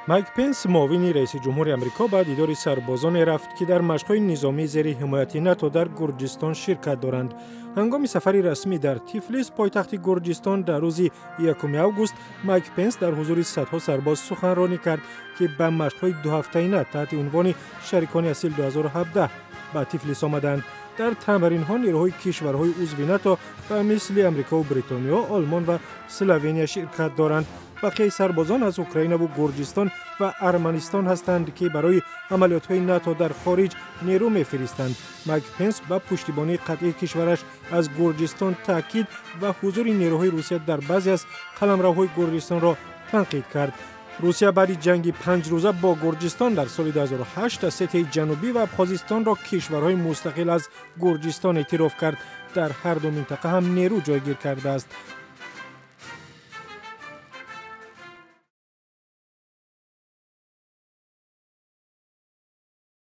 Майк Пенс, муовини раиси ҷумҳури Амрико, ба дидори сарбозоне рафт, ки дар машқҳои низомӣ зери ҳимояти НАТО дар Гурҷистон ширкат доранд. Ҳангоми сафари расмӣ дар Тифлис, пойтахти Гурҷистон, дар рӯзи 1 август Майк Пенс дар ҳузури садҳо сарбоз суханронӣ кард, ки ба машқҳои дуҳафтаина таҳти унвони «Шарикони асил 2017» ба Тифлис омаданд. Дар тамринҳо нерӯҳои кишварҳои узви НАТО ба мисли Амрикову Бритониё, Олмон ва Словения ширкат доранд. Бақияи сарбозон аз Украинаву Гурҷистон ва Арманистон ҳастанд, ки барои амалиётҳои НАТО дар хориҷ нерӯ мефиристанд. Майк Пенс ба пуштибонии қатъии кишвараш аз Гурҷистон таъкид ва ҳузури нерӯҳои Русия дар баъзе аз қаламравҳои Гурҷистонро танқид кард. Русия баъди ҷанги 5 рӯза бо Гурҷистон дар соли 2008 Осетияи Ҷанубӣ ва Абхозистонро кишварҳои мустақил аз Гурҷистон эътироф кард. Дар ҳар ду минтақа ҳам нерӯ ҷойгир кардааст.